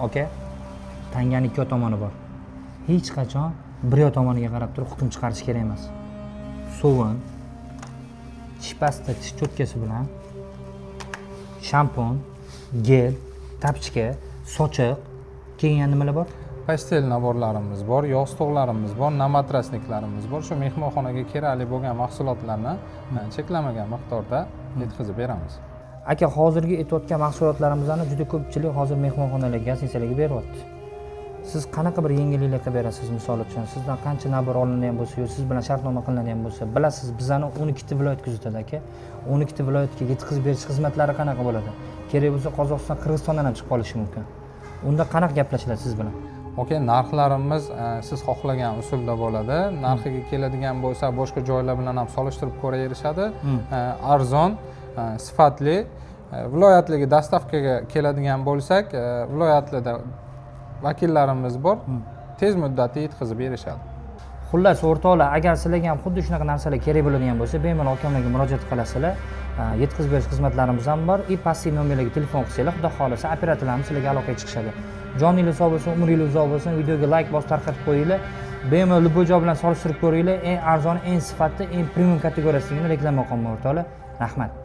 Aka, tangani ikki tomoni bor. Hech qachon bir yoq tomoniga qarab turib hukm chiqarish kerak emas. Sovun, tish pasta, tish cho'tkasi bilan, shampun, gel, тапочка, sochiq, keyin yana nimalar bor? Постель набор larimiz bor, yostiqlarimiz bor, наматрасник larimiz bor. Shu mehmonxonaga kerakli bo'lgan mahsulotlarni cheklanmagan miqdorda yetkazib beramiz. Aka, hozirgi aytayotgan mahsulotlarimizni juda ko'pchilik hozir mehmonxonalarga, гостиница larga beryapti. Siz qanaqa bir yengilliklar qilib berasiz? Misol uchun, sizdan qancha набор olinadigan bo'lsa yo siz bilan shartnoma qilinadigan bo'lsa, bilasiz, bizani 12 ta viloyat kuzatadi, aka. 12 ta viloyatga yetkazib berish xizmatlari qanaqa bo'ladi? Kerak bo'lsa, Qozog'iston, Qirg'izistondan ham chiqib qolishi mumkin. Unda qanaqa gaplashiladi siz bilan? Okey, narxlarimiz siz xohlagan usulda bo'ladi. Narxiga keladigan bo'lsa, boshqa joylar bilan ham solishtirib ko'raverishadi. Arzon, sifatli. Viloyatlarga доставка ga keladigan bo'lsak, viloyatlarda vakillarimiz bor, tez muddatda yetkazib berishadi. Xullas, o'rtoqlar, agar sizlarga ham xuddi shunaqa narsalar kerak bo'ladigan bo'lsa, bemalol akamlarga murojaat qilasizlar. Yetkazib berish xizmatlarimiz ham bor и pastki nomerlarga telefon qilsanglar, xudo xohlasa, operatorlarimiz sizlarga aloqaga chiqishadi. Joninglar sog' bo'lsin, umringlar uzoq bo'lsin. Videoga layk bosib, tarqatib qo'yinglar. Bemalol любой joy bilan solishtirib ko'ringlar. Eng arzoni, eng sifatli, eng premium kategoriyasigini reklama qilmoqman, o'rtoqlar. Rahmat.